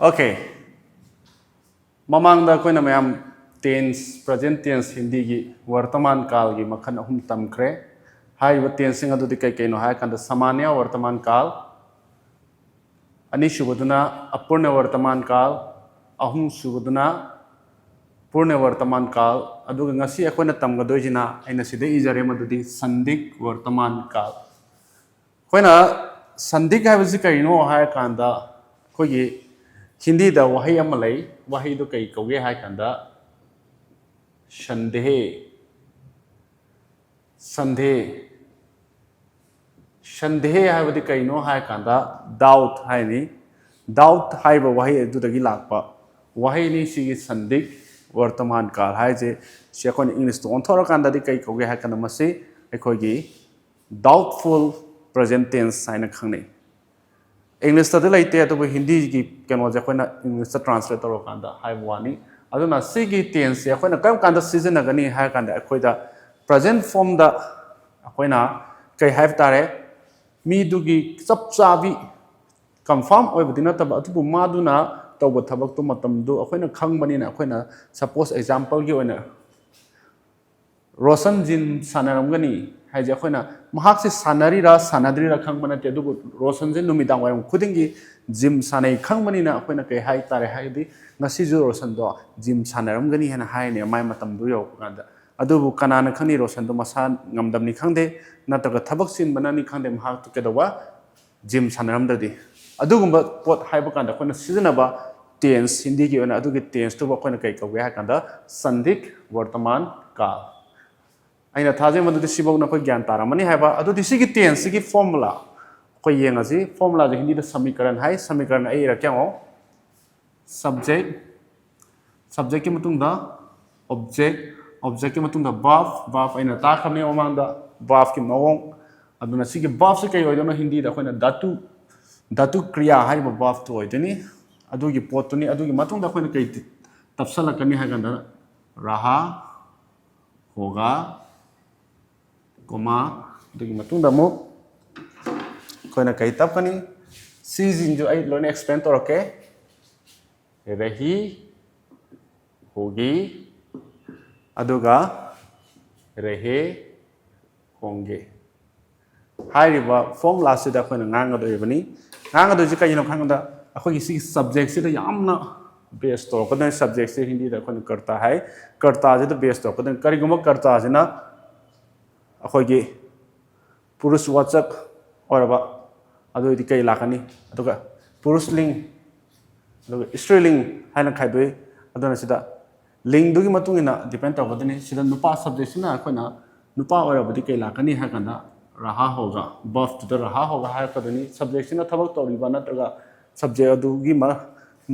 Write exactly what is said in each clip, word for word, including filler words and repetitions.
Okay. ꯃꯃꯥꯡꯗ ꯑꯩꯈꯣꯏꯅ ꯃꯌꯥꯝ tense, present tense ꯍꯤꯟꯗꯤꯒꯤ ꯋꯔꯇꯃꯥꯟ ꯀꯥꯜꯒꯤ ꯃꯈꯜ ꯑꯍꯨꯝ ꯇꯝꯈ꯭ꯔꯦ꯫ ꯍꯥꯏꯔꯤꯕ tenseꯁꯤꯡ ꯑꯗꯨꯗꯤ ꯀꯩ ꯀꯩꯅꯣ ꯍꯥꯏꯔꯀꯥꯟꯗ ꯁꯃꯥꯅ꯭ꯌ ꯋꯔꯇꯃꯥꯟ ꯀꯥꯜ, ꯑꯅꯤꯁꯨꯕꯗꯨꯅ ꯑꯄꯨꯔꯅ ꯋꯔꯇꯃꯥꯟ ꯀꯥꯜ, ꯑꯍꯨꯝꯁꯨꯕꯗꯨꯅ ꯄꯨꯔꯅ ꯋꯔꯇꯃꯥꯟ ꯀꯥꯜ, ꯑꯗꯨꯒ ꯉꯁꯤ ꯑꯩꯈꯣꯏꯅ ꯇꯝꯒꯗꯣꯏꯁꯤꯅ ꯑꯩꯅ ꯁꯤꯗ ꯏꯖꯔꯦ, ꯃꯗꯨꯗꯤ ꯁꯟꯗꯤꯛ ꯋꯔꯇꯃꯥꯟ ꯀꯥꯜ꯫ ꯑꯩꯈꯣꯏꯅ ꯁꯟꯗꯤꯛ ꯍꯥꯏꯕꯁꯤ ꯀꯔꯤꯅꯣ ꯍꯥꯏꯔꯀꯥꯟꯗ ꯑꯩꯈꯣꯏꯒꯤ ꯍꯤꯟꯗꯤꯗ ꯋꯥꯍꯩ ꯑꯃ ꯂꯩ꯫ ꯋꯥꯍꯩꯗꯨ ꯀꯔꯤ ꯀꯧꯒꯦ ꯍꯥꯏꯔꯀꯥꯟꯗ ꯁꯟꯗꯦꯍ꯫ ꯁꯟꯗꯦꯍ꯫ ꯁꯟꯗꯦꯍ ꯍꯥꯏꯕꯗꯤ ꯀꯩꯅꯣ ꯍꯥꯏꯔꯀꯥꯟꯗ doubt ꯍꯥꯏꯅꯤ꯫ Doubt ꯍꯥꯏꯕ ꯋꯥꯍꯩ ꯑꯗꯨꯗꯒꯤ ꯂꯥꯛꯄ ꯋꯥꯍꯩꯅꯤ ꯁꯤꯒꯤ ꯁꯟꯗꯤꯛ ꯋꯔꯇꯃꯥꯟ ꯀꯥꯜ ꯍꯥꯏꯁꯦ꯫ ꯁꯤ ꯑꯩꯈꯣꯏꯅ Englishꯇ ꯑꯣꯟꯊꯣꯔꯀꯥꯟꯗꯗꯤ ꯀꯩ ꯀꯧꯒꯦ ꯍꯥꯏꯔꯀꯥꯟꯗ ꯃꯁꯤ ꯑꯩꯈꯣꯏꯒꯤ doubtful present tense ꯍꯥꯏꯅ ꯈꯪꯅꯩ꯫ Englishꯇꯗꯤ ꯂꯩꯇꯦ, ꯑꯗꯨꯕꯨ ꯍꯤꯟꯗꯤꯒꯤ ꯀꯩꯅꯣꯁꯦ ꯑꯩꯈꯣꯏꯅ Englishꯇ translate ꯇꯧꯔꯀꯥꯟꯗ ꯍꯥꯏꯕ ꯋꯥꯅꯤ꯫ ꯑꯗꯨꯅ ꯁꯤꯒꯤ tenseꯁꯦ ꯑꯩꯈꯣꯏꯅ ꯀꯔꯝ ꯀꯥꯟꯗ ꯁꯤꯖꯤꯟꯅꯒꯅꯤ ꯍꯥꯏꯔ ꯀꯥꯟꯗ ꯑꯩꯈꯣꯏꯗ present formꯗ ꯑꯩꯈꯣꯏꯅ ꯀꯩ ꯍꯥꯏꯕ ꯇꯥꯔꯦ, ꯃꯤꯗꯨꯒꯤ ꯆꯞ ꯆꯥꯕꯤ confirm ꯑꯣꯏꯕꯗꯤ ꯅꯠꯇꯕ, ꯑꯗꯨꯕꯨ ꯃꯥꯗꯨꯅ ꯇꯧꯕ ꯊꯕꯛꯇꯨ ꯃꯇꯝꯗꯨ ꯑꯩꯈꯣꯏꯅ ꯈꯪꯕꯅꯤꯅ, ꯑꯩꯈꯣꯏꯅ suppose exampleꯒꯤ ꯑꯣꯏꯅ ꯔꯣꯁꯟ gym ꯁꯥꯟꯅꯔꯝꯒꯅꯤ ꯍꯥꯏꯁꯦ ꯑꯩꯈꯣꯏꯅ ꯃꯍꯥꯛꯁꯦ ꯁꯥꯟꯅꯔꯤꯔꯥ ꯁꯥꯟꯅꯗ꯭ꯔꯤꯔꯥ ꯈꯪꯕ ꯅꯠꯇꯦ, ꯑꯗꯨꯕꯨ ꯔꯣꯁꯟꯁꯦ ꯅꯨꯃꯤꯗꯥꯡ ꯋꯥꯏꯔꯝ ꯈꯨꯗꯤꯡꯒꯤ gym ꯁꯥꯟꯅꯩ ꯈꯪꯕꯅꯤꯅ ꯑꯩꯈꯣꯏꯅ ꯀꯩ ꯍꯥꯏ ꯇꯥꯔꯦ ꯍꯥꯏꯔꯗꯤ ꯉꯁꯤꯁꯨ ꯔꯣꯁꯟꯗꯣ gym ꯁꯥꯟꯅꯔꯝꯒꯅꯤ ꯍꯥꯏꯅ ꯍꯥꯏꯅꯦ ꯃꯥꯏ ꯃꯇꯝꯗꯨ ꯌꯧꯔꯛꯄ ꯀꯥꯟꯗ꯫ ꯑꯗꯨꯕꯨ ꯀꯅꯥꯅ ꯈꯪꯅꯤ, ꯔꯣꯁꯟꯗꯣ ꯃꯁꯥ ꯉꯝꯗꯕꯅꯤ ꯈꯪꯗꯦ, ꯅꯠꯇ꯭ꯔꯒ ꯊꯕꯛ ꯆꯤꯟꯕꯅꯅꯤ ꯈꯪꯗꯦ, ꯃꯍꯥꯛꯇꯨ ꯀꯩꯗꯧꯕ gym ꯁꯥꯟꯅꯔꯝꯗ꯭ꯔꯗꯤ꯫ ꯑꯗꯨꯒꯨꯝꯕ ꯄꯣꯠ ꯍꯥꯏꯕ ꯀꯥꯟꯗ ꯑꯩꯈꯣꯏꯅ ꯁꯤꯖꯤꯟꯅꯕ tense, ꯍꯤꯟꯗꯤꯒꯤ ꯑꯣꯏꯅ ꯑꯗꯨꯒꯤ tenseꯇꯨꯕꯨ ꯑꯩꯈꯣꯏꯅ ꯀꯩ ꯀꯧꯒꯦ ꯍꯥꯏ ꯀꯥꯟꯗ ꯁꯟꯗꯤꯛ ꯋꯔꯇꯃꯥꯟ ꯀꯥꯜ꯫ ꯑꯩꯅ ꯊꯥꯖꯩ ꯃꯗꯨꯗꯤ ꯁꯤꯐꯥꯎ ꯅꯈꯣꯏ ꯒ꯭ꯌꯥꯟ ꯇꯥꯔꯝꯃꯅꯤ ꯍꯥꯏꯕ꯫ ꯑꯗꯨꯗꯤ ꯁꯤꯒꯤ tenseꯁꯤꯒꯤ formula ꯑꯩꯈꯣꯏ ꯌꯦꯡꯉꯁꯤ꯫ Formulaꯁꯦ ꯍꯤꯟꯗꯤꯗ ꯁꯃꯤꯀꯔꯟ ꯍꯥꯏ꯫ ꯁꯃꯤꯀꯔꯟ ꯑꯩ ꯏꯔꯛꯀꯦ ꯌꯦꯡꯉꯣ꯫ Subject, subjectꯀꯤ ꯃꯇꯨꯡꯗ object, objectꯀꯤ ꯃꯇꯨꯡꯗ verb, verb ꯑꯩꯅ ꯇꯥꯛꯈ꯭ꯔꯕꯅꯤ ꯃꯃꯥꯡꯗ, verbꯀꯤ ꯃꯑꯣꯡ꯫ ꯑꯗꯨꯅ ꯁꯤꯒꯤ verbꯁꯤ ꯀꯩ ꯑꯣꯏꯗꯣꯏꯅꯣ? ꯍꯤꯟꯗꯤꯗ ꯑꯩꯈꯣꯏꯅ ꯙꯥꯇꯨ, ꯙꯥꯇꯨ ꯀ꯭ꯔꯤꯌꯥ ꯍꯥꯏꯔꯤꯕ verbꯇꯨ ꯑꯣꯏꯗꯣꯏꯅꯤ꯫ ꯑꯗꯨꯒꯤ ꯄꯣꯠꯇꯨꯅꯤ꯫ ꯑꯗꯨꯒꯤ ꯃꯇꯨꯡꯗ ꯑꯩꯈꯣꯏꯅ ꯀꯩ ꯇꯞꯁꯜꯂꯛꯀꯅꯤ ꯍꯥꯏ ꯀꯥꯟꯗ ꯔꯥꯍꯥ, ꯍꯣꯒꯥ, ꯀꯣꯃꯥ, ꯑꯗꯨꯒꯤ ꯃꯇꯨꯡꯗ ꯑꯃꯨꯛ ꯑꯩꯈꯣꯏꯅ ꯀꯩ ꯇꯞꯀꯅꯤ? ꯁꯤꯁꯤꯡꯁꯨ ꯑꯩ ꯂꯣꯏꯅ explain ꯇꯧꯔꯛꯀꯦ꯫ ꯔꯍꯤ ꯍꯣꯒꯤ ꯑꯗꯨꯒ ꯔꯍꯦ ꯍꯣꯡꯒꯦ ꯍꯥꯏꯔꯤꯕ ꯐꯣꯔꯃꯨꯂꯥꯁꯤꯗ ꯑꯩꯈꯣꯏꯅ ꯉꯥꯡꯒꯗꯧꯔꯤꯕꯅꯤ꯫ ꯉꯥꯡꯒꯗꯣꯏꯁꯤ ꯀꯩꯒꯤꯅꯣ ꯈꯪꯕꯗ, ꯑꯩꯈꯣꯏꯒꯤ ꯁꯤꯒꯤ ꯁꯕꯖꯦꯛꯁꯤꯗ ꯌꯥꯝꯅ ꯕꯦꯁ ꯇꯧꯔꯛꯀꯗꯣꯏꯅꯤ꯫ ꯁꯕꯖꯦꯛꯁꯤ ꯍꯤꯟꯗꯤꯗ ꯑꯩꯈꯣꯏꯅ ꯀꯔꯇꯥ ꯍꯥꯏ꯫ ꯀꯔꯇꯥꯁꯤꯗ ꯕꯦꯁ ꯇꯧꯔꯛꯀꯗꯣꯏꯅꯤ꯫ ꯀꯔꯤꯒꯨꯝꯕ ꯀꯔꯇꯥꯁꯤꯅ ꯑꯩꯈꯣꯏꯒꯤ ꯄꯨꯔꯨꯁ ꯋꯥꯆꯛ ꯑꯣꯏꯔꯕ, ꯑꯗꯨ ꯑꯣꯏꯔꯗꯤ ꯀꯩ ꯂꯥꯛꯀꯅꯤ? ꯑꯗꯨꯒ ꯄꯨꯔꯨꯁ ꯂꯤꯡ, ꯑꯗꯨꯒ ꯏꯁꯇ꯭ꯔꯤ ꯂꯤꯡ ꯍꯥꯏꯅ ꯈꯥꯏꯗꯣꯛꯏ꯫ ꯑꯗꯨꯅ ꯁꯤꯗ ꯂꯤꯡꯗꯨꯒꯤ ꯃꯇꯨꯡ ꯏꯟꯅ ꯗꯤꯄꯦꯟ ꯇꯧꯔꯛꯀꯗꯣꯏꯅꯤ꯫ ꯁꯤꯗ ꯅꯨꯄꯥ ꯁꯕꯖꯦꯛꯁꯤꯅ ꯑꯩꯈꯣꯏꯅ ꯅꯨꯄꯥ ꯑꯣꯏꯔꯕꯗꯤ ꯀꯩ ꯂꯥꯛꯀꯅꯤ ꯍꯥꯏ ꯀꯥꯟꯗ, ꯔꯍꯥ ꯍꯣꯒ, ꯕꯐꯇꯨꯗ ꯔꯍꯥ ꯍꯣꯒ ꯍꯥꯏꯔꯛꯀꯗꯣꯏꯅꯤ꯫ ꯁꯕꯖꯦꯛꯁꯤꯅ ꯊꯕꯛ ꯇꯧꯔꯤꯕ ꯅꯠꯇ꯭ꯔꯒ ꯁꯕꯖꯦꯛ ꯑꯗꯨꯒꯤ ꯃ-,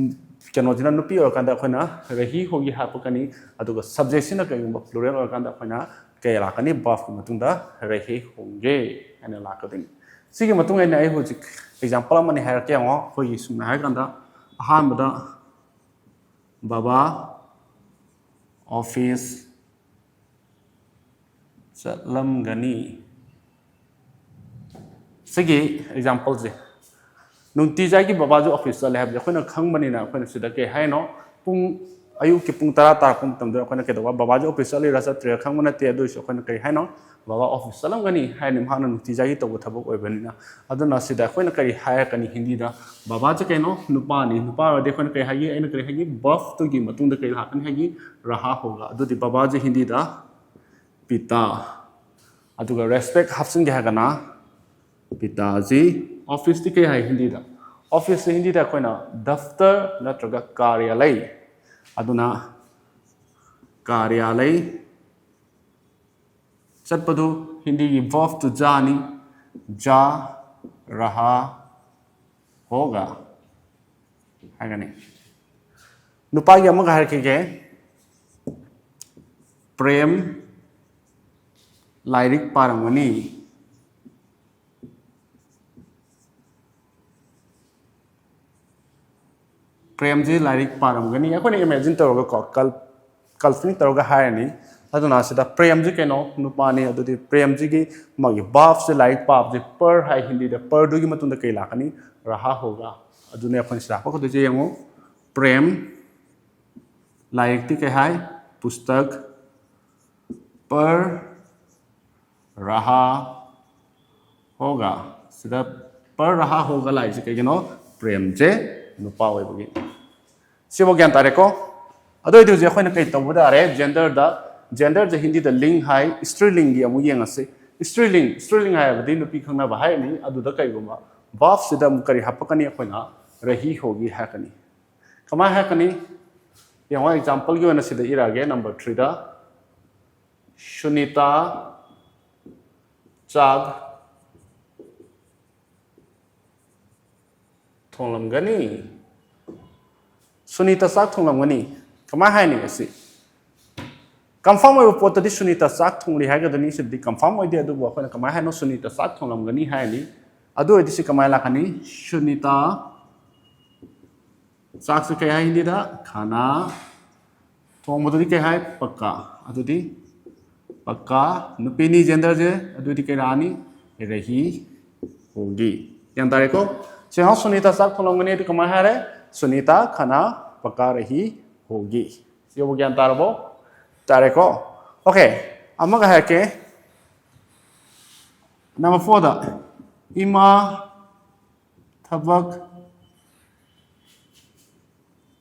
ꯀꯩꯅꯣꯁꯤꯅ ꯅꯨꯄꯤ ꯑꯣꯏꯔꯀꯥꯟꯗ ꯑꯩꯈꯣꯏꯅ ꯔꯍꯤ ꯍꯣꯒꯤ ꯍꯥꯞꯄꯛꯀꯅꯤ꯫ ꯑꯗꯨꯒ ꯁꯕꯖꯦꯛꯁꯤꯅ ꯀꯩꯒꯨꯝꯕ ꯄ꯭ꯂꯨꯔꯦꯜ ꯑꯣꯏꯔꯀꯥꯟꯗ ꯑꯩꯈꯣꯏꯅ ꯀꯩ ꯂꯥꯛꯀꯅꯤ? ꯕꯐꯀꯤ ꯃꯇꯨꯡꯗ ꯔꯍꯦ ꯍꯣꯡꯒꯦ ꯍꯥꯏꯅ ꯂꯥꯛꯀꯗꯣꯏꯅꯤ꯫ ꯁꯤꯒꯤ ꯃꯇꯨꯡ ꯏꯟꯅ ꯑꯩ ꯍꯧꯖꯤꯛ ꯑꯦꯛꯖꯥꯝꯄꯜ ꯑꯃꯅꯤ ꯍꯥꯏꯔꯛꯀꯦ ꯌꯦꯡꯉꯣ꯫ ꯑꯩꯈꯣꯏꯒꯤ ꯁꯨꯝꯅ ꯍꯥꯏꯔꯀꯥꯟꯗ, ꯑꯍꯥꯟꯕꯗ ꯕꯕꯥ ꯑꯣꯐꯤꯁ ꯆꯠꯂꯝꯒꯅꯤ꯫ ꯁꯤꯒꯤ ꯑꯦꯛꯖꯥꯝꯄꯜꯁꯦ, ꯅꯨꯡꯇꯤꯖꯥꯏꯒꯤ ꯕꯕꯥꯁꯨ ꯑꯣꯐꯤꯁ ꯆꯠꯂꯦ ꯍꯥꯏꯕꯁꯦ ꯑꯩꯈꯣꯏꯅ ꯈꯪꯕꯅꯤꯅ, ꯑꯩꯈꯣꯏꯅ ꯁꯤꯗ ꯀꯩ ꯍꯥꯏꯅꯣ? ꯄꯨꯡ, ꯑꯌꯨꯛꯀꯤ ꯄꯨꯡ ꯇꯔꯥ ꯇꯥꯔꯛꯄ ꯃꯇꯝꯗ ꯑꯩꯈꯣꯏꯅ ꯀꯩꯗꯧꯕ? ꯕꯕꯥꯁꯨ ꯑꯣꯐꯤꯁ ꯆꯠꯂꯤꯔꯥ ꯆꯠꯇ꯭ꯔꯤꯔꯥ ꯈꯪꯕ ꯅꯠꯇꯦ꯫ ꯑꯗꯨ ꯑꯣꯏꯔꯁꯨ ꯑꯩꯈꯣꯏꯅ ꯀꯩ ꯍꯥꯏꯅꯣ? ꯕꯕꯥ ꯑꯣꯐꯤꯁ ꯆꯠꯂꯝꯒꯅꯤ ꯍꯥꯏꯅ ꯃꯍꯥꯛꯅ ꯅꯨꯡꯇꯤꯖꯥꯏꯒꯤ ꯇꯧꯕ ꯊꯕꯛ ꯑꯣꯏꯕꯅꯤꯅ꯫ ꯑꯗꯨꯅ ꯁꯤꯗ ꯑꯩꯈꯣꯏꯅ ꯀꯔꯤ ꯍꯥꯏꯔꯛꯀꯅꯤ ꯍꯤꯟꯗꯤꯗ? ꯕꯕꯥꯁꯦ ꯀꯩꯅꯣ? ꯅꯨꯄꯥꯅꯤ꯫ ꯅꯨꯄꯥ ꯑꯣꯏꯔꯗꯤ ꯑꯩꯈꯣꯏꯅ ꯀꯔꯤ ꯍꯥꯏꯒꯦ? ꯑꯩꯅ ꯀꯔꯤ ꯍꯥꯏꯒꯦ? ꯕꯐꯇꯨꯒꯤ ꯃꯇꯨꯡꯗ ꯀꯔꯤ ꯂꯥꯛꯀꯅꯤ ꯍꯥꯏꯒꯦ? ꯔꯍꯥ ꯍꯣꯒ꯫ ꯑꯗꯨꯗꯤ ꯕꯕꯥꯁꯦ ꯍꯤꯟꯗꯤꯗ ꯄꯤꯇꯥ꯫ ꯑꯗꯨꯒ ꯔꯦꯁꯄꯦꯛ ꯍꯥꯞꯆꯤꯟꯒꯦ ꯍꯥꯏꯔꯒꯅ ꯄꯤꯇꯥꯖꯤ꯫ ꯑꯣꯐꯤꯁꯇꯤ ꯀꯩ ꯍꯥꯏ ꯍꯤꯟꯗꯤꯗ? ꯑꯣꯐꯤꯁꯁꯦ ꯍꯤꯟꯗꯤꯗ ꯑꯩꯈꯣꯏꯅ ꯗꯐꯇꯔ ꯅꯠꯇ꯭ꯔꯒ ꯀꯥꯔꯌꯥꯂꯩ꯫ ꯑꯗꯨꯅ ꯀꯥꯔꯌꯥꯂꯩ ꯆꯠꯄꯗꯨ ꯍꯤꯟꯗꯤꯒꯤ ꯕꯐꯇꯨ ꯖꯥꯅꯤ꯫ ꯖꯥ ꯔꯍꯥ ꯍꯣꯒ ꯍꯥꯏꯒꯅꯤ꯫ ꯅꯨꯄꯥꯒꯤ ꯑꯃꯒ ꯍꯥꯏꯔꯛꯈꯤꯒꯦ꯫ ꯄ꯭ꯔꯦꯝ ꯂꯥꯏꯔꯤꯛ ꯄꯥꯔꯝꯒꯅꯤ꯫ ꯄ꯭ꯔꯦꯝꯁꯤ ꯂꯥꯏꯔꯤꯛ ꯄꯥꯔꯝꯒꯅꯤ꯫ ꯑꯩꯈꯣꯏꯅ ꯏꯃꯦꯖꯤꯟ ꯇꯧꯔꯒꯀꯣ, ꯀꯜ-, ꯀꯜꯄꯅꯤ ꯇꯧꯔꯒ ꯍꯥꯏꯔꯅꯤ꯫ ꯑꯗꯨꯅ ꯁꯤꯗ ꯄ꯭ꯔꯦꯝꯁꯤ ꯀꯩꯅꯣ? ꯅꯨꯄꯥꯅꯤ꯫ ꯑꯗꯨꯗꯤ ꯄ꯭ꯔꯦꯝꯁꯤꯒꯤ ꯃꯥꯒꯤ ꯕꯐꯁꯦ, ꯂꯥꯏꯔꯤꯛ ꯄꯥꯕꯁꯦ ꯄꯔ ꯍꯥꯏ ꯍꯤꯟꯗꯤꯗ꯫ ꯄꯔꯗꯨꯒꯤ ꯃꯇꯨꯡꯗ ꯀꯩ ꯂꯥꯛꯀꯅꯤ? ꯔꯍꯥ ꯍꯣꯒ꯫ ꯑꯗꯨꯅꯦ ꯑꯩꯈꯣꯏꯅ ꯁꯤꯗ ꯍꯥꯞꯄꯛꯀꯗꯣꯏꯁꯦ ꯌꯦꯡꯉꯨ꯫ ꯄ꯭ꯔꯦꯝ꯫ ꯂꯥꯏꯔꯤꯛꯇꯤ ꯀꯩ ꯍꯥꯏ? ꯄꯨꯁꯇꯛ꯫ ꯄꯔ ꯔꯍꯥ ꯍꯣꯒ꯫ ꯁꯤꯗ ꯄꯔ ꯔꯍꯥ ꯍꯣꯒ ꯂꯥꯛꯏꯁꯦ ꯀꯩꯒꯤꯅꯣ? ꯄ꯭ꯔꯦꯝꯁꯦ ꯅꯨꯄꯥ ꯑꯣꯏꯕꯒꯤ꯫ ꯁꯤꯐꯥꯎ ꯒ꯭ꯌꯥꯟ ꯇꯥꯔꯦꯀꯣ? ꯑꯗꯨ ꯑꯣꯏꯔꯗꯤ ꯍꯧꯖꯤꯛ ꯑꯩꯈꯣꯏꯅ ꯀꯩ ꯇꯧꯕ ꯇꯥꯔꯦ? ꯖꯦꯟꯗꯔꯗ, ꯖꯦꯟꯗꯔꯁꯦ ꯍꯤꯟꯗꯤꯗ ꯂꯤꯡ ꯍꯥꯏ꯫ ꯁ꯭ꯇ꯭ꯔꯤꯂꯤꯡꯒꯤ ꯑꯃꯨꯛ ꯌꯦꯡꯉꯁꯤ꯫ ꯁ꯭ꯇ꯭ꯔꯤꯂꯤꯡ, ꯁ꯭ꯇ꯭ꯔꯤꯂꯤꯡ ꯍꯥꯏꯔꯕꯗꯤ ꯅꯨꯄꯤ ꯈꯪꯅꯕ ꯍꯥꯏꯔꯅꯤ꯫ ꯑꯗꯨꯗ ꯀꯩꯒꯨꯝꯕ ꯚꯥꯔꯕꯁꯤꯗ ꯑꯃꯨꯛ ꯀꯔꯤ ꯍꯥꯞꯄꯛꯀꯅꯤ? ꯑꯩꯈꯣꯏꯅ ꯔꯍꯤ ꯍꯣꯒꯤ ꯍꯥꯏꯔꯛꯀꯅꯤ꯫ ꯀꯃꯥꯏꯅ ꯍꯥꯏꯔꯛꯀꯅꯤ? ꯌꯦꯡꯉꯣ, ꯑꯦꯛꯖꯥꯝꯄꯜꯒꯤ ꯑꯣꯏꯅ ꯁꯤꯗ ꯏꯔꯛꯑꯒꯦ, ꯅꯝꯕꯔ ꯊ꯭ꯔꯤꯗ꯫ ꯁꯨꯅꯤꯇꯥ ꯆꯥꯛ ꯊꯣꯡꯂꯝꯒꯅꯤ꯫ ꯁꯨꯅꯤꯇꯥ ꯆꯥꯛ ꯊꯣꯡꯂꯝꯒꯅꯤ꯫ ꯀꯃꯥꯏ ꯍꯥꯏꯅꯤ ꯑꯁꯤ? ꯀꯟꯐꯥꯔꯝ ꯑꯣꯏꯕ ꯄꯣꯠꯇꯗꯤ ꯁꯨꯅꯤꯇꯥ ꯆꯥꯛ ꯊꯣꯡꯂꯤ ꯍꯥꯏꯒꯗꯣꯏꯅꯤ꯫ ꯁꯤꯗꯗꯤ ꯀꯟꯐꯥꯔꯝ ꯑꯣꯏꯗꯦ, ꯑꯗꯨꯕꯨ ꯑꯩꯈꯣꯏꯅ ꯀꯃꯥꯏ ꯍꯥꯏꯅꯣ? ꯁꯨꯅꯤꯇꯥ ꯆꯥꯛ ꯊꯣꯡꯂꯝꯒꯅꯤ ꯍꯥꯏꯔꯅꯤ꯫ ꯑꯗꯨ ꯑꯣꯏꯔꯗꯤ ꯁꯤ ꯀꯃꯥꯏ ꯂꯥꯛꯀꯅꯤ? ꯁꯨꯅꯤꯇꯥ ꯆꯥꯛꯁꯦ ꯀꯩ ꯍꯥꯏ ꯍꯤꯟꯗꯤꯗ? ꯈꯥꯅꯥ꯫ ꯊꯣꯡꯕꯗꯨꯗꯤ ꯀꯩ ꯍꯥꯏ? ꯄꯛꯀꯥ꯫ ꯑꯗꯨꯗꯤ ꯄꯛꯀꯥ ꯅꯨꯄꯤꯅꯤ ꯖꯦꯟꯗꯔꯁꯦ, ꯑꯗꯨꯗꯤ ꯀꯩ ꯂꯥꯛꯑꯅꯤ? ꯔꯍꯤ ꯍꯣꯒꯤ꯫ ꯒ꯭ꯌꯥꯟ ꯇꯥꯔꯦꯀꯣ? ꯁꯤ ꯌꯦꯡꯉꯣ, ꯁꯨꯅꯤꯇꯥ ꯆꯥꯛ ꯊꯣꯡꯂꯝꯒꯅꯤ, ꯑꯗꯨ ꯀꯃꯥꯏ ꯍꯥꯏꯔꯦ? ꯁꯨꯅꯤꯇꯥ ꯈꯥꯅꯥ ꯄꯛꯀꯥ ꯔꯍꯤ ꯍꯣꯒꯤ꯫ ꯁꯤꯕꯨ ꯒ꯭ꯌꯥꯟ ꯇꯥꯔꯕꯣ? ꯇꯥꯔꯦꯀꯣ? ꯑꯣꯀꯦ, ꯑꯃꯒ ꯍꯥꯏꯔꯛꯀꯦ꯫ ꯅꯝꯕꯔ ꯐꯣꯔꯗ, ꯏꯃꯥ ꯊꯕꯛ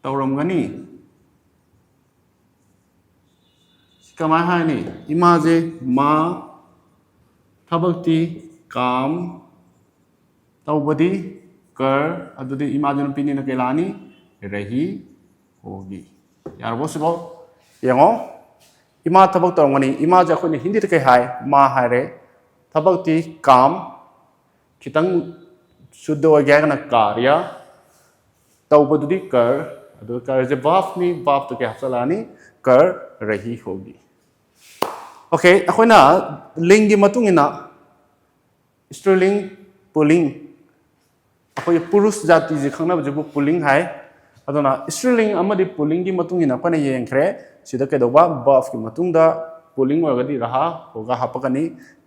ꯇꯧꯔꯝꯒꯅꯤ꯫ ꯁꯤ ꯀꯃꯥꯏ ꯍꯥꯏꯅꯤ? ꯏꯃꯥꯁꯦ ꯃꯥ, ꯊꯕꯛꯇꯤ ꯀꯥꯝ, ꯇꯧꯕꯗꯤ ꯀꯔ, ꯑꯗꯨꯗꯤ ꯏꯃꯥꯁꯦ ꯅꯨꯄꯤꯅꯤꯅ ꯀꯩ ꯂꯥꯛꯑꯅꯤ? ꯔꯍꯤ ꯍꯣꯒꯤ꯫ ꯌꯥꯔꯕꯣ ꯁꯤꯕꯣ? ꯌꯦꯡꯉꯣ, ꯏꯃꯥ ꯊꯕꯛ ꯇꯧꯔꯝꯒꯅꯤ꯫ ꯏꯃꯥꯁꯦ ꯑꯩꯈꯣꯏꯅ ꯍꯤꯟꯗꯤꯗ ꯀꯩ ꯍꯥꯏ? ꯃꯥ ꯍꯥꯏꯔꯦ꯫ ꯊꯕꯛꯇꯤ ꯀꯥꯝ, ꯈꯤꯇꯪ ꯁꯨꯗ ꯑꯣꯏꯒꯦ ꯍꯥꯏꯔꯒꯅ ꯀꯥꯔꯤꯌꯥ, ꯇꯧꯕꯗꯨꯗꯤ ꯀꯔ, ꯑꯗꯨꯒ ꯀꯔꯁꯦ ꯚꯥꯔꯕꯅꯤ, ꯚꯥꯔꯕꯇ ꯀꯩ ꯍꯥꯞꯆꯜꯂꯛꯑꯅꯤ? ꯀꯔ ꯔꯍꯤ ꯍꯣꯒꯤ꯫ ꯑꯣꯀꯦ, ꯑꯩꯈꯣꯏꯅ ꯂꯤꯡꯒꯤ ꯃꯇꯨꯡ ꯏꯟꯅ ꯁ꯭ꯇ꯭ꯔꯤꯂꯤꯡ, ꯄꯨꯂꯤꯡ, ꯑꯩꯈꯣꯏꯒꯤ ꯄꯨꯔꯨꯁ ꯖꯥꯇꯤꯁꯦ ꯈꯪꯅꯕꯁꯤꯕꯨ ꯄꯨꯂꯤꯡ ꯍꯥꯏ꯫ ꯑꯗꯨꯅ ꯁ꯭ꯇ꯭ꯔꯤꯂꯤꯡ ꯑꯃꯗꯤ ꯄꯨꯂꯤꯡꯒꯤ ꯃꯇꯨꯡ ꯏꯟꯅ ꯑꯩꯈꯣꯏꯅ ꯌꯦꯡꯈ꯭ꯔꯦ꯫ ꯁꯤꯗ ꯀꯩꯗꯧꯕ? ꯚꯥꯔꯕꯀꯤ ꯃꯇꯨꯡꯗ ꯄꯨꯂꯤꯡ ꯑꯣꯏꯔꯒꯗꯤ ꯔꯍꯥ ꯍꯣꯒ ꯍꯥꯞꯄꯛꯀꯅꯤ,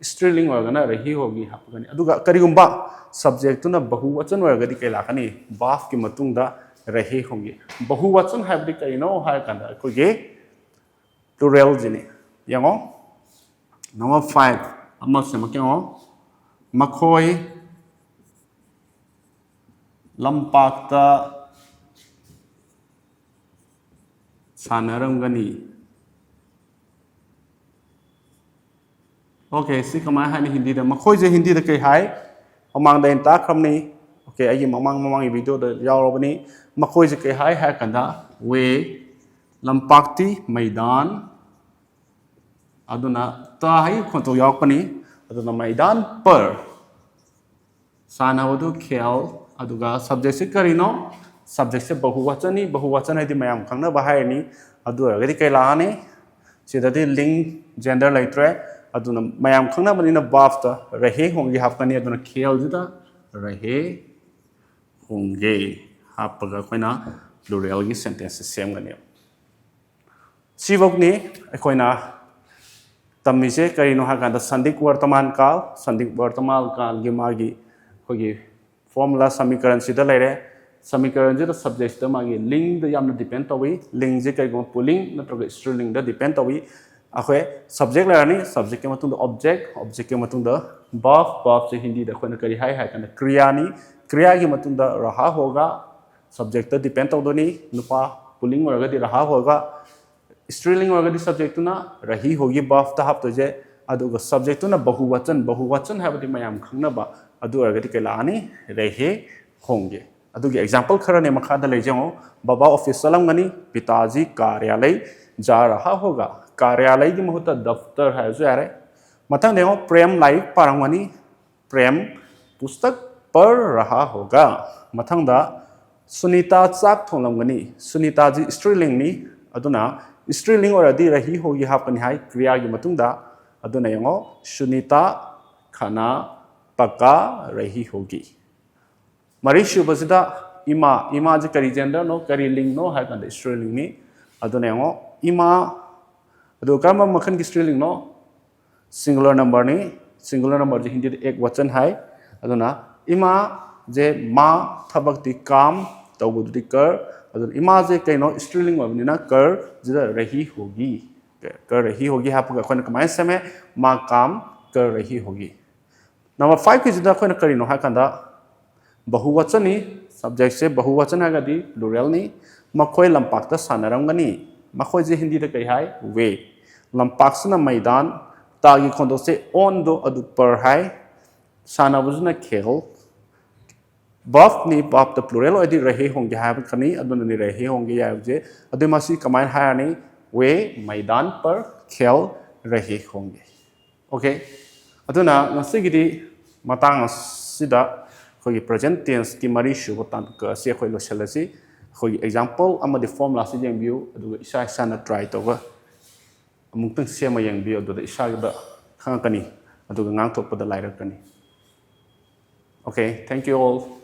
ꯁ꯭ꯇ꯭ꯔꯤꯂꯤꯡ ꯑꯣꯏꯔꯒꯅ ꯔꯍꯤ ꯍꯣꯒꯤ ꯍꯥꯞꯄꯛꯀꯅꯤ꯫ ꯑꯗꯨꯒ ꯀꯔꯤꯒꯨꯝꯕ ꯁꯕꯖꯦꯛꯇꯨꯅ ꯕꯍꯨ ꯋꯆꯟ ꯑꯣꯏꯔꯒꯗꯤ ꯀꯩ ꯂꯥꯛꯀꯅꯤ? ꯚꯥꯔꯕꯀꯤ ꯃꯇꯨꯡꯗ ꯔꯍꯦ ꯍꯣꯡꯒꯦ꯫ ꯕꯍꯨꯋꯆꯟ ꯍꯥꯏꯕꯗꯤ ꯀꯔꯤꯅꯣ ꯍꯥꯏꯔ ꯀꯥꯟꯗ ꯑꯩꯈꯣꯏꯒꯤ ꯄ꯭ꯂꯨꯔꯦꯜꯁꯤꯅꯤ꯫ ꯌꯦꯡꯉꯣ, ꯅꯝꯕꯔ ꯐꯥꯏꯚ ꯑꯃ ꯁꯦꯝꯃꯛꯀꯦ꯫ ꯌꯦꯡꯉꯣ, ꯃꯈꯣꯏ ꯂꯝꯄꯥꯛꯇ ꯁꯥꯟꯅꯔꯝꯒꯅꯤ꯫ ꯑꯣꯀꯦ, ꯁꯤ ꯀꯃꯥꯏꯅ ꯍꯥꯏꯅꯤ ꯍꯤꯟꯗꯤꯗ? ꯃꯈꯣꯏꯁꯦ ꯍꯤꯟꯗꯤꯗ ꯀꯩ ꯍꯥꯏ? ꯃꯃꯥꯡꯗ ꯑꯩꯅ ꯇꯥꯛꯈ꯭ꯔꯕꯅꯤ꯫ ꯑꯣꯀꯦ, ꯑꯩꯒꯤ ꯃꯃꯥꯡ ꯃꯃꯥꯡꯒꯤ ꯚꯤꯗꯤꯑꯣꯗ ꯌꯥꯎꯔꯕꯅꯤ꯫ ꯃꯈꯣꯏꯁꯦ ꯀꯩ ꯍꯥꯏ ꯍꯥꯏꯔ ꯀꯥꯟꯗ, ꯋꯦ ꯂꯝꯄꯥꯛꯇꯤ ꯃꯩꯗꯥꯟ, ꯑꯗꯨꯅ ꯇ ꯍꯥꯏ ꯈꯣꯟꯊꯣꯛ ꯌꯥꯎꯔꯛꯄꯅꯤ꯫ ꯑꯗꯨꯅ ꯃꯩꯗꯥꯟ ꯄꯔ ꯁꯥꯟꯅꯕꯗꯨ ꯈꯦꯜ꯫ ꯑꯗꯨꯒ ꯁꯕꯖꯦꯛꯁꯦ ꯀꯔꯤꯅꯣ? ꯁꯕꯖꯦꯛꯁꯦ ꯕꯍꯨꯋꯆꯟꯅꯤ꯫ ꯕꯍꯨꯋꯆꯟ ꯍꯥꯏꯗꯤ ꯃꯌꯥꯝ ꯈꯪꯅꯕ ꯍꯥꯏꯔꯅꯤ꯫ ꯑꯗꯨ ꯑꯣꯏꯔꯒꯗꯤ ꯀꯩ ꯂꯥꯛꯑꯅꯤ? ꯁꯤꯗꯗꯤ ꯂꯤꯡ, ꯖꯦꯟꯗꯔ ꯂꯩꯇ꯭ꯔꯦ꯫ ꯑꯗꯨꯅ ꯃꯌꯥꯝ ꯈꯪꯅꯕꯅꯤꯅ ꯕꯥꯐꯇ ꯔꯍꯦ ꯍꯣꯡꯒꯦ ꯍꯥꯞꯀꯅꯤ꯫ ꯑꯗꯨꯅ ꯈꯦꯜꯁꯤꯗ ꯔꯍꯦ ꯍꯣꯡꯒꯦ ꯍꯥꯞꯄꯒ ꯑꯩꯈꯣꯏꯅ ꯄ꯭ꯂꯨꯔꯦꯜꯒꯤ ꯁꯦꯟꯇꯦꯟꯁꯁꯦ ꯁꯦꯝꯒꯅꯦꯕ꯫ ꯁꯤꯐꯧꯅꯤ ꯑꯩꯈꯣꯏꯅ ꯇꯝꯃꯤꯁꯦ꯫ ꯀꯔꯤꯅꯣ ꯍꯥꯏ ꯀꯥꯟꯗ ꯁꯟꯗꯤꯛ ꯋꯔꯇꯃꯥꯟ ꯀꯥꯜ, ꯁꯟꯗꯤꯛ ꯋꯔꯇꯃꯥꯟ ꯀꯥꯜꯒꯤ ꯃꯥꯒꯤ ꯑꯩꯈꯣꯏꯒꯤ ꯐꯣꯔꯃꯨꯂꯥ ꯁꯃꯤꯀꯔꯟꯁꯤꯗ ꯂꯩꯔꯦ꯫ ꯁꯃꯤꯀꯔꯟꯁꯤꯗ ꯁꯕꯖꯦꯛꯁꯤꯗ ꯃꯥꯒꯤ ꯂꯤꯡꯗ ꯌꯥꯝꯅ ꯗꯤꯄꯦꯟ ꯇꯧꯏ꯫ ꯂꯤꯡꯁꯦ ꯀꯩꯒꯨꯝꯕ ꯄꯨꯂꯤꯡ ꯅꯠꯇ꯭ꯔꯒ ꯏꯁꯇ꯭ꯔꯤꯂꯤꯡꯗ ꯗꯤꯄꯦꯟ ꯇꯧꯏ꯫ ꯑꯩꯈꯣꯏ ꯁꯕꯖꯦꯛ ꯂꯩꯔꯅꯤ, ꯁꯕꯖꯦꯛꯀꯤ ꯃꯇꯨꯡꯗ ꯑꯣꯕꯖꯦꯛ, ꯑꯣꯕꯖꯦꯛꯀꯤ ꯃꯇꯨꯡꯗ ꯕꯥꯐ, ꯕꯥꯐꯁꯦ ꯍꯤꯟꯗꯤꯗ ꯑꯩꯈꯣꯏꯅ ꯀꯔꯤ ꯍꯥꯏ ꯍꯥꯏ ꯀꯥꯟꯗ ꯀ꯭ꯔꯤꯌꯥꯅꯤ꯫ ꯀ꯭ꯔꯤꯌꯥꯒꯤ ꯃꯇꯨꯡꯗ ꯔꯍꯥ ꯍꯣꯒꯥ, ꯁꯕꯖꯦꯛꯇ ꯗꯤꯄꯦꯟ ꯇꯧꯗꯣꯏꯅꯤ꯫ ꯅꯨꯄꯥ ꯄꯨꯂꯤꯡ ꯑꯣꯏꯔꯒꯗꯤ ꯔꯍꯥ ꯍꯣꯒꯥ, ꯏꯁꯇ꯭ꯔꯤꯂꯤꯡ ꯑꯣꯏꯔꯒꯗꯤ ꯁꯕꯖꯦꯛꯇꯨꯅ ꯔꯍꯤ ꯍꯣꯒꯤ ꯕꯥꯐꯇ ꯍꯥꯞꯇꯣꯏꯁꯦ꯫ ꯑꯗꯨꯒ ꯁꯕꯖꯦꯛꯇꯨꯅ ꯕꯍꯨꯋꯆꯟ, ꯕꯍꯨꯋꯆꯟ ꯍꯥꯏꯕꯗꯤ ꯃꯌꯥꯝ ꯈꯪꯅꯕ, ꯑꯗꯨ ꯑꯣꯏꯔꯒꯗꯤ ꯀꯩ ꯂꯥꯛꯑꯅꯤ? ꯔꯍꯦ ꯍꯣꯡꯒꯦ꯫ ꯑꯗꯨꯒꯤ ꯑꯦꯛꯖꯥꯝꯄꯜ ꯈꯔꯅꯦ ꯃꯈꯥꯗ ꯂꯩꯖꯦ ꯌꯦꯡꯉꯣ꯫ ꯕꯕꯥ ꯑꯣꯐꯤꯁ ꯆꯠꯂꯝꯒꯅꯤ, ꯄꯤꯇꯥꯖꯤ ꯀꯥꯔꯌꯥꯂꯩ ꯖꯥ ꯔꯍꯥ ꯍꯣꯒꯥ꯫ ꯀꯥꯔꯌꯥꯂꯩꯒꯤ ꯃꯍꯨꯠꯇ ꯗꯐꯇꯔ ꯍꯥꯏꯔꯁꯨ ꯌꯥꯔꯦ꯫ ꯃꯊꯪꯗ ꯌꯦꯡꯉꯣ, ꯄ꯭ꯔꯦꯝ ꯂꯥꯏꯔꯤꯛ ꯄꯥꯔꯝꯒꯅꯤ, ꯄ꯭ꯔꯦꯝ ꯄꯨꯁꯇꯛ ꯄꯔ ꯔꯍꯥ ꯍꯣꯒꯥ꯫ ꯃꯊꯪꯗ ꯁꯨꯅꯤꯇꯥ ꯆꯥꯛ ꯊꯣꯡꯂꯝꯒꯅꯤ꯫ ꯁꯨꯅꯤꯇꯥꯁꯤ ꯏꯁꯇ꯭ꯔꯤꯂꯤꯡꯅꯤ, ꯑꯗꯨꯅ ꯏꯁꯇ꯭ꯔꯤꯂꯤꯡ ꯑꯣꯏꯔꯗꯤ ꯔꯍꯤ ꯍꯣꯒꯤ ꯍꯥꯞꯀꯅꯤ ꯍꯥꯏ ꯀ꯭ꯔꯤꯌꯥꯒꯤ ꯃꯇꯨꯡꯗ꯫ ꯑꯗꯨꯅ ꯌꯦꯡꯉꯣ, ꯁꯨꯅꯤꯇꯥ ꯈꯥꯅꯥ ꯄꯀꯥ ꯔꯍꯤ ꯍꯣꯒꯤ꯫ ꯃꯔꯤꯁꯨꯕꯁꯤꯗ ꯏꯃꯥ, ꯏꯃꯥꯁꯤ ꯀꯔꯤ ꯖꯦꯟꯗꯔꯅꯣ, ꯀꯔꯤ ꯂꯤꯡꯅꯣ ꯍꯥꯏ ꯀꯥꯟꯗ ꯏꯁꯇ꯭ꯔꯤꯂꯤꯡꯅꯤ꯫ ꯑꯗꯨꯅ ꯌꯦꯡꯉꯣ, ꯏꯃꯥ, ꯑꯗꯨ ꯀꯔꯝꯕ ꯃꯈꯜꯒꯤ ꯏꯁꯇ꯭ꯔꯤꯂꯤꯡꯅꯣ? ꯁꯤꯡꯒꯨꯂꯔ ꯅꯝꯕꯔꯅꯤ꯫ ꯁꯤꯡꯒꯨꯂꯔ ꯅꯝꯕꯔꯁꯦ ꯍꯤꯟꯗꯤꯗ ꯑꯦꯛ ꯋꯆꯟ ꯍꯥꯏ꯫ ꯑꯗꯨꯅ ꯏꯃꯥꯁꯦ ꯃꯥ ꯊꯕꯛꯇꯤ ꯀꯥꯝ, ꯇꯧꯕꯗꯨꯗꯤ ꯀꯔ꯫ ꯑꯗꯨꯅ ꯏꯃꯥꯁꯦ ꯀꯩꯅꯣ, ꯁ꯭ꯇ꯭ꯔꯤꯂꯤꯡ ꯑꯣꯏꯕꯅꯤꯅ ꯀꯔ ꯖꯤꯗ ꯔꯍꯤ ꯍꯣꯒꯤ, ꯀꯔ ꯔꯍꯤ ꯍꯣꯒꯤ ꯍꯥꯞꯄꯒ ꯑꯩꯈꯣꯏꯅ ꯀꯃꯥꯏꯅ ꯁꯦꯝꯃꯦ? ꯃꯥ ꯀꯥꯝ ꯀꯔ ꯔꯍꯤ ꯍꯣꯒꯤ꯫ ꯅꯝꯕꯔ ꯐꯥꯏꯚꯀꯤꯁꯤꯗ ꯑꯩꯈꯣꯏꯅ ꯀꯔꯤꯅꯣ ꯍꯥꯏꯀꯥꯟꯗ ꯕꯍꯨꯋꯆꯟꯅꯤ꯫ ꯁꯕꯖꯦꯛꯁꯦ ꯕꯍꯨꯋꯆꯟ ꯍꯥꯏꯔꯒꯗꯤ ꯄ꯭ꯂꯨꯔꯦꯜꯅꯤ꯫ ꯃꯈꯣꯏ ꯂꯝꯄꯥꯛꯇ ꯁꯥꯟꯅꯔꯝꯒꯅꯤ꯫ ꯃꯈꯣꯏꯁꯦ ꯍꯤꯟꯗꯤꯗ ꯀꯩ ꯍꯥꯏ? ꯋꯦ꯫ ꯂꯝꯄꯥꯛꯁꯤꯅ ꯃꯩꯗꯥꯟ꯫ ꯇꯥꯒꯤ ꯈꯣꯟꯗꯣꯛꯁꯦ ꯑꯣꯟꯗꯣ ꯑꯗꯨ ꯄꯔ ꯍꯥꯏ꯫ ꯁꯥꯟꯅꯕꯁꯤꯅ ꯈꯦꯜ꯫ ꯕꯐꯅꯤ, ꯕꯐꯇ ꯄ꯭ꯂꯨꯔꯦꯜ ꯑꯣꯏꯔꯗꯤ ꯔꯍꯦ ꯍꯣꯡꯒꯦ ꯍꯥꯏꯔꯛꯀꯅꯤ꯫ ꯑꯗꯨꯅꯅꯤ ꯔꯍꯦ ꯍꯣꯡꯒꯦ ꯍꯥꯏꯕꯁꯦ꯫ ꯑꯗꯨ ꯃꯁꯤ ꯀꯃꯥꯏꯅ ꯍꯥꯏꯔꯅꯤ? ꯋꯦ ꯃꯩꯗꯥꯟ ꯄꯔ ꯈꯦꯜ ꯔꯍꯦ ꯍꯣꯡꯒꯦ꯫ ꯑꯣꯀꯦ, ꯑꯗꯨꯅ ꯉꯁꯤꯒꯤꯗꯤ ꯃꯇꯥꯡ ꯑꯁꯤꯗ ꯑꯩꯈꯣꯏꯒꯤ ꯄ꯭ꯔꯖꯦꯟ ꯇꯦꯟꯁꯀꯤ ꯃꯔꯤꯁꯨꯕ ꯇꯥꯡꯀꯛ ꯑꯁꯤ ꯑꯩꯈꯣꯏ ꯂꯣꯏꯁꯤꯜꯂꯁꯤ꯫ ꯑꯩꯈꯣꯏꯒꯤ ꯑꯦꯛꯖꯥꯝꯄꯜ ꯑꯃꯗꯤ ꯐꯣꯔꯃꯨꯂꯥꯁꯤ ꯌꯦꯡꯕꯤꯌꯨ, ꯑꯗꯨꯒ ꯏꯁꯥ ꯏꯁꯥꯅ ꯇ꯭ꯔꯥꯏ ꯇꯧꯔꯒ ꯑꯃꯨꯛꯇꯪ ꯁꯦꯝꯃ ꯌꯦꯡꯕꯤꯌꯨ꯫ ꯑꯗꯨꯗ ꯏꯁꯥꯗ ꯈꯪꯉꯛꯀꯅꯤ, ꯑꯗꯨꯒ ꯉꯥꯡꯊꯣꯛꯄꯗ ꯂꯥꯏꯔꯛꯀꯅꯤ꯫ Okay, thank you all.